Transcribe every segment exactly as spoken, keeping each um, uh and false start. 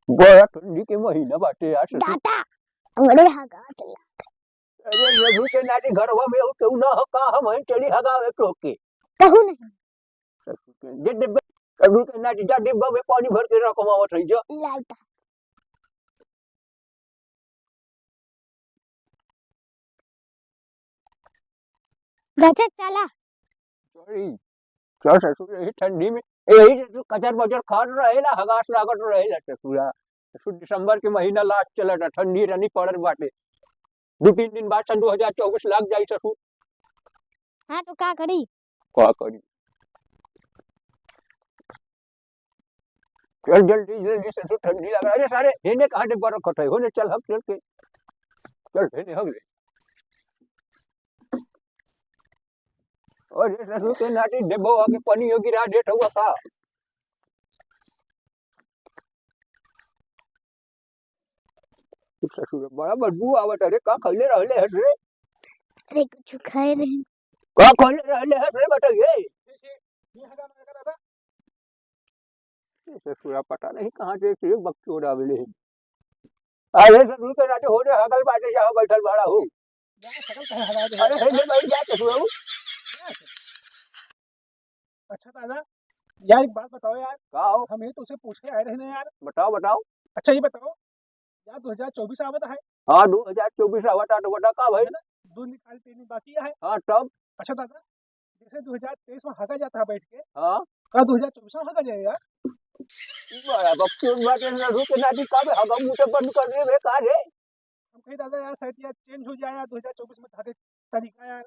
बड़ा ठंडी के महीना बाटे यार, ससुर। दादा, हमरे हगास लाग। अरे, रजू के नाती घरवा में हो, केहू ना हो का, हम हई चली हगावे तोहके। कहू नहीं। ससुर के, जे डिब्बा, रजू के नाती जा डिब्बा में पानी भर के रखवावत हई जा। लाइता। गजब चला। सॉरी, चल ससुर, यही ठंडी में, यही ससुर कचर बचर खात रहेला, हगास लागत रहेला ससुरा। ससुर, दिसंबर के महीना लास्ट चलत है, ठंडी रानी पड़त बाटे। दू तीन दिन बाद सन दू हजार चउबीस लाग जाई ससुर। हाँ, तो का करी? का करी? चल जल्दी, जल्दी ससुर, ठंडी लग रहा है। अरे सारे, हेने कहाँ डिब्बा रखत है? होने चल, हग चल के। चल, हेने हग ले। अरे ससुर के नाती, डिब्बा आके पानी हो गिरा देत हुआ का? ससुर, बड़ा बदबू आवत है रे, का खइले रहले हस रे? अरे, कुछ खाए रहे। का खइले रहले हस रे, बताइए? ए ससुरा, पता नहीं कहाँ से एक बकचोद आवेले है। अरे ससुर के नाती, होने हगल बाटे, जहाँ बैठल बाड़ा हो। जा, सकल कहाँ हगा दे। अरे, हे, हे, बैठ जा, ससुरा। अच्छा दादा, यार एक बात बताओ यार। का हो? हम ये तुझसे पूछे आए रहे ना यार। बताओ, बताओ। अच्छा ये बताओ, यार दो हजार चउबीस आवत है। हाँ, दो हजार चउबीस आवत है, तो बता का भाई? है ना? दो निकाल तीन बाकी है। हाँ, तब? अच्छा दादा, जैसे दो हजार तेईस में हगा जाता है बैठ के, हाँ। का दो हजार चउबीस में हगा जाए यार? बड़ा बकचोद बाटे, रजू के नाती, का बे हगा मुते बंद कर दे बे, का रे? हम कही दादा यार शायद यार चेंज हो जाए यार दो हजार चउबीस में हगे तरीका यार।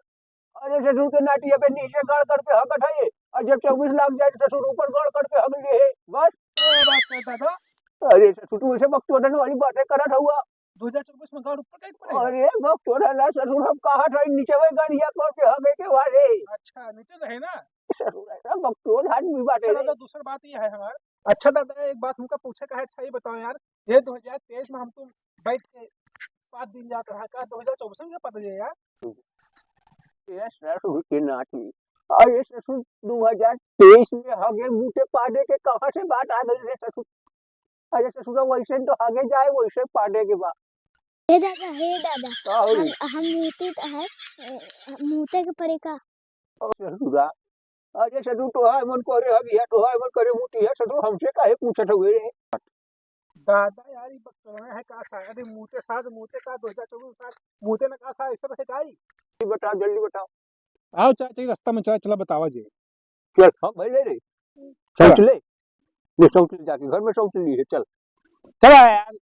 अरे ससुर के नाती, अबे नीचे गाड़ कर पे हगत है, और जब चउबीस लाग जाए तो ससुर ऊपर गाड़ कर पे हग ले है, बस। क्या बात कर दादा? अरे ससुर, तू ऐसे बकचोदन वाली बातें करत हुआ। दो हजार चउबीस में गाड़ ऊपर कैसे पड़ेगा? अरे बकचोदन ना ससुर, हम कहा था नीचे में गाड़िया कर पे हगे के वाले। अच्छा, नीचे रहे ना। ससुर ऐसा बकचोद आदमी बाटे अच्छा रे। दादा, दूसर बात ये है हमार। अच्छा दादा, एक बात हमका पूछे का है, अच्छा ये बताओ यार, ये दो हजार तेईस में हम तुम बैठ के पाँच दिन जात रहा का, दो हजार चउबीस में पता जाए यार? ए ससुर के नाती, अरे ससुर, दो हजार तेईस में हगे मुते पादे के कहाँ से बात आ गई रे ससुर? अरे ससुर, वैसे तो हगे जाए, वैसे पादे के बा। हे दादा, हे दादा, का हो रे? हम, हम मूते तो है, अ, मूते के पड़े का? ओ ससुरा, अरे ससुर, तोहार मन करे हगिया, तोहार मन करे मुतिया, ससुर हमसे काहे पूछत हुए रे? दादा यार, ई बकचोदना है का सारा दिन मूते साथ, मूते का दो हजार चउबीस साथ, मूते ना का सारा ऐसे रहे का ई? जल्दी बताओ, जल्दी बताओ। आओ चाचा, ई रास्ता में चला, चला बतावा जी। चल, हाँ भाई, ले रे। चला। शौच ले। ले शौच ले जाके, घर में शौच ली है, चल। चला यार,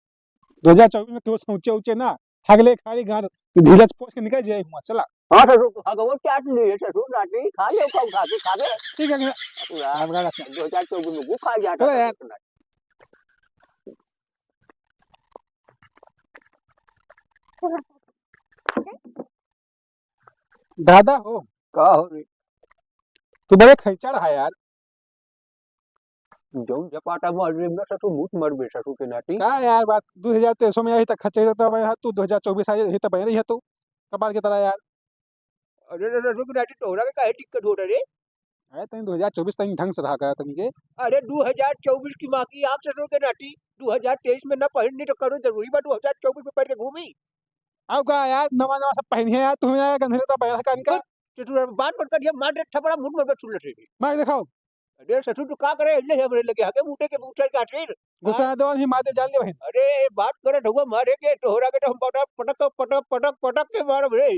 दो हजार चउबीस में केहू शौचे उचे ना, हगले खाली गांड धीरज पोंछ के निकल जाए हुआ, चला। हाँ ससुर, हगवो चाट ली है ससुर, नाती, खा ले, कब खा के, खा के। ठीक है, ठीक है। पूरा राम राम। दो हजार चउबीस में वो खा जाता चला था यार। ससुर नाती। दादा हो। का हो रे? तू बड़े खैचड़ है यार। जौन झपाटा मार रे ना ससुर, मुत मरबे ससुर के नाती। का यार बात, दो हजार तेईस में आई त खच्चे रहता भाई, तू दो हजार चउबीस आई ही त बहन रही है तू। कपाल के तरह यार। अरे रे, रे, रुक ना, तोहरा के काहे दिक्कत हो रहा रे? अरे, तनी दो हजार चउबीस तनी ढंग से रहा करा तनी के। अरे, दो हजार चउबीस की माँ की आँख ससुर के नाती, दो हजार तेईस में ना पहननी तो करो जरूरी बा, दो हजार चउबीस में पहन के घूमी? अब का यार, नवा नवा सब पहनी है यार, तुम्हें यार गंधे तो पहन का इनका। तो तू बात मत करिए, मार दे थपड़ा, मुंह में छुल्लत है। मार दिखाओ। अरे ससुर, तू का करे? ले हमरे लगे हगे मुते के उठे का फिर। गुस्सा हाँ? दो ही मार दे, जान ले बहन। अरे बात करे ढुआ मारे के, तोहरा के तो हम पटक, पटक, पटक, पटक, पटक के मारब रे।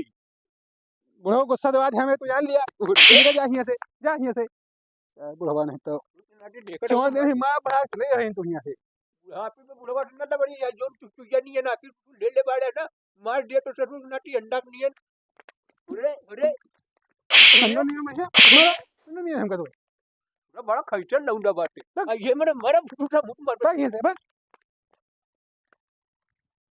बुढ़ऊ गुस्सा देवा दे हमें, तू जान लिया। उठ। ठीक है, जा हियां से, जा हियां से। ए, बुढ़वा नहीं तो। नाटी देखत छोड़ दे, हूँ। माँ बाप ले रही तू यहाँ से। बुढ़ापे में बुढ़वा से ना बड़ी है, जो चुचुया नहीं है ना, कि तू ले ले बाड़े ना, मार दिया तो ससुर नाटी अंडा नहीं है। अरे, अरे। अंडा नहीं है, मैं क्या? अंडा नहीं है हमका तो। पूरा बड़ा खैचर लौंडा बाटे। बस। आ, ये मेरे मरम फूटा मुंह मार। बस, ये से, बस।